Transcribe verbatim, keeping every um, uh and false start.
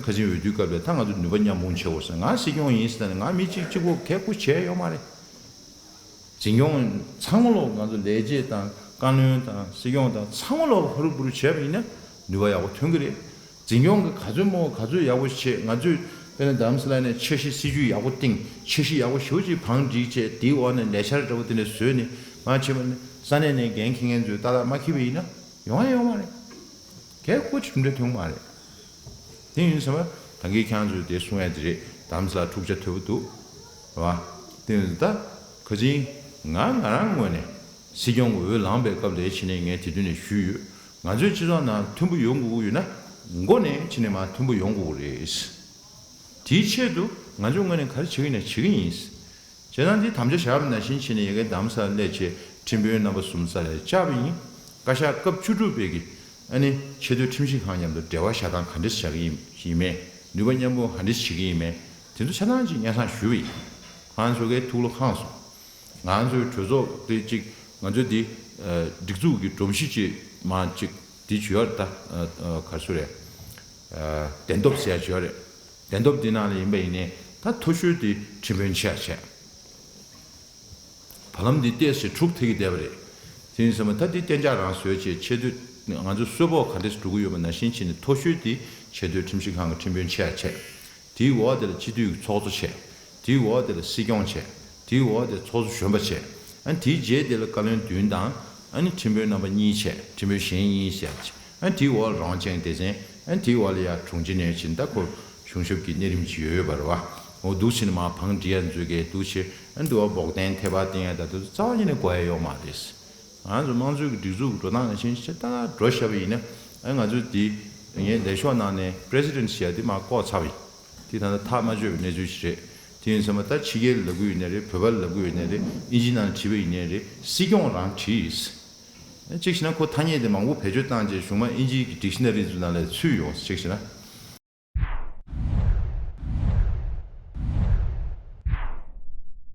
ཁ་ཆེམས་འོས་བསྡུའི་སྐབས་ལ་ད་ང་ཚོ་ནུས་པ་མཉམ་སྤུངས་བྱེད་དགོས་ཟེར། ང་སྲིད་སྐྱོང་ཡིན་ཟེར་ནས་ང་མི་གཅིག་གཅིག་པོ་གལ་ཁུ་བྱས་ཡོད་མ་རེད། འཛིན་སྐྱོང་ཚང་མ་ལོག་ང་ཚོ་ལས་བྱེད་དང་བཀའ་བློན་དང་སྲིད་སྐྱོང་དང་ཚང་མ་ལོག་ཧུ་རུ་བུ་རུ་བྱས་པ་ཡིན་ན་ནུས་པ་ཡག་པོ་ཐོན་གི་རེད། འཛིན་སྐྱོང་གི་ག་ཚོད་མོ་ག་ཚོད་ཡག་པོ་བྱེད། ང་ཚོས་དཔེར་ན་རྡ་རམ་ས་ལ་ནས་འཆར་གཞི་སྲིད་ཇུས་ཡག་པོ་བཏིང་། འཆར་གཞི་ཡག་པོ་ཞེ་པོ་ཅིག་བང་སྒྲིག་བྱས། དེའི་འོག་ནས་ལས་འཆར་འདྲ་པོ་དེ་འདྲ་བཟོས་ནས་མ་བྱས་པ་ནི་ས་གནས་ནས་འགན་འཁྱེར་མཁན་ཚོས་ཏག་ཏག་མ་འཁྱེར་བ་ཡིན་ན་ཡོང་ཡ་ཡོད་མ་རེད། གལ་ཁུ་གྲུབ་འབྲས་ཐོན་མ་རེད། དེ་ཡིན་ཙང་ད་གིན་ཁྱེད་རང་ཚོས་དེ་གསུང་ཡ་དེ་རེད། རྡ་རམ་ས་ལ་འཁྲུག་ཆ་དོད་པོ་འདུག་རེད་བ། དེ་ཡིན་ད་ཁ་ཆེམས་ང་ང་རང་ངོས་ནས་སྲིད་སྐྱོང་གི་འོས་ལངས་པའི་སྐབས་ལ་ཕྱིན་ནས་ངས་དེ་དུས་ནས་ཞུས་ཡོད། ང་ཚོའི་སྤྱི་ཚོགས་ནང་མཐུན་པོ་ཡོང་དགོས་ཀྱི་ཡོད་ན་མགོ་ནས་ཕྱིན་ནས་མར་མཐུན་པོ་ཡོང་དགོས་ཀྱི་རེད། དེའི་ཆེད་དུ་ང་ཚོའི་ངོས་ནས་ག་རེ་བྱེད་ཀྱི་ཡིན་ན་བྱེད་ཀྱི་ཡིན། བྱས་ཙང་འདི་དམ་བཅའ་བཞག་པ་ནང་བཞིན་བྱས་ནས་ཡ་གིའི་རྡ་རམ་ས་ལར་སླེབས་བྱས་ཁྲིམས་དཔོན་རྣམ་པ་གསུམ་རྩ་ལ་བཅར་བ་ཡིན། བཀའ་ཤག་སྐབས་བཅུ་དྲུག་པའི་གི་ཨ་ནི་ཆེས་མཐོའི་ཁྲིམས་ཞིབ་ཁང་མཉམ་དུ་འབྲེལ་བ་བཞག་སྟངས་ག་འདྲས་བྱ་གི་ཡིན་ཡིན་མེད། ནུས་པ་མཉམ་སྤུངས་ག་འདྲས་བྱེད་ཀྱི་ཡིན་མེད། དེ་ཚོ་ཆ་ཚང་ཅིག་སྙན་སེང་ཞུས་པ་ཡིན། ཁོང་ཚོ་གིས་ཐུགས་བློ་ཁེངས་སོང་། ང་ཚོའི་གྲོས་ཚོགས་དེ་ཅིག་ང་ཚོའི་འདི་ཨ་སྒྲིག་འཛུགས་ཀྱི་སྒྲོམ་གཞི་ཅིག་མ་ཅིག་འདི་བྱོས་ཡོད་རེད་ད། ཨ་ཨ་ག་རེ་ཟེར་རེད། ཨ་གདན་སྟོབས་ཟེར་ཡ་བྱོས་ཡོད་རེད། གདན་སྟོབས་འདི་ནང་ལ་ཡིན་པ་ཡིན་ནའི་ད་མཐོ་ཤོས་དེ་ཁྲིམས་དཔོན་ཆེ་བ་བྱས། བར་ལམ་འདི་ཏོག་ཙམ་འཁྲུག་ཐེབས་ཀྱི་བསྡད་པ་རེད། དེ་ཡིན་ཙང་ད་འདི་གཏན་འཇགས་རང་བཟོས་བྱས་ཆེས་མཐོའི་ང་ཚོ་གསོལ་ཕོགས་ག་འདྲས་སྒྲུབ་ཀྱི་ཡོད་པ་ནང་བཞིན་བྱས་ནས་མཐོ་ཤོས་དེ་ཆེས་མཐོའི་ཁྲིམས་ཞིབ་ཁང་གི་ཁྲིམས་དཔོན་ཆེ་བ་བྱས། དེའི་འོག་དེ་ལ་སྤྱི་འཐུས་ཀྱི་ཚོགས་གཙོ་བྱས། དེའི་འོག་དེ་ལ་སྲིད་སྐྱོང་བྱས། དེའི་འོག་དེ་ལ་ཚོགས་གཙོ་གཞོན་པ་བྱས། ཨ་ནི་དེའི་རྗེས་དེ་ལ་བཀའ་བློན་བདུན་དང་ཨ་ནི་ཁྲིམས་དཔོན་རྣམ་པ་གཉིས་བྱས། ཁྲིམས་དཔོན་གཞན་གཉིས་བྱས། ཨ་ནི་དེའི་འོག་ལ་རང་དབང་ཅན་སྡེ་ཚན། ཨ་ནི་དེའི་འོག་ལ་ཡ་དྲུང་ཆེ་ནས་ཕྱིན་ད་ཁོ་གཞུང་ཞབས་ཀྱི་གནས་རིམ་ཅིག་ཡོད་ཡོད་པ་རེད་བ། འོ་འདུག་བྱས་ནས་མར་བང་སྒྲིག་ཡ་མཛོད་མཁན་འདུག་བྱས། ཨ་ནི་འདུག་བ་འབོག་གཏན་ཐེ་བ་བཏིང་ཡ་ད་དུ་རྩ་བ་ཉིད་ནས་དགོས་ཡ་ཡོད་མ་རེད། ང་ཚོ་དམངས་གཙོའི་གི་སྒྲིག་འཛུགས་ཀྱི་འགྲོ་སྟངས་ནང་བཞིན་ཞེ་དྲག་འགྲོ་བཞག་པ་ཡིན་ན། ཨ་ང་ཚོ་འདི་ངའི་ལས་ཤོག་ནང་ནས་པི་རེ་སི་ཌེན་ཊི་ཟེར་ཡ་འདི་མར་བཀོག་ཚར་བ་ཡིན། འདི་ད་ལྟ་ཐག་མ་ཆོད་པའི་གནས་ཚུལ་ཞིག་རེད། དེ་ཡིན་ཙང་ད་ཕྱི་རྒྱལ་ལབ་གི་ཡོད་ནའི་རེད། བོད་པ་ལབ་གི་ཡོད་ནའི་རེད། དབྱིན་ཇིའི་ནང་ལ་བྲིས་པ་ཡིན་ནའི་རེད། སྲིད་སྐྱོང་རང་བྲིས། གཅིག་བྱས་ན་ཁོ་ཐ་སྙད་དེ་མང་པོ་བེད་སྤྱོད་བཏང་རྗེས་གཞུང་མ་དབྱིན་ཇིའི་གི་ཌིག་ཤི་ན་རི་ཚོ་ནང་ལ་ཚུད་ཡོང་། གཅིག་བྱས་ན།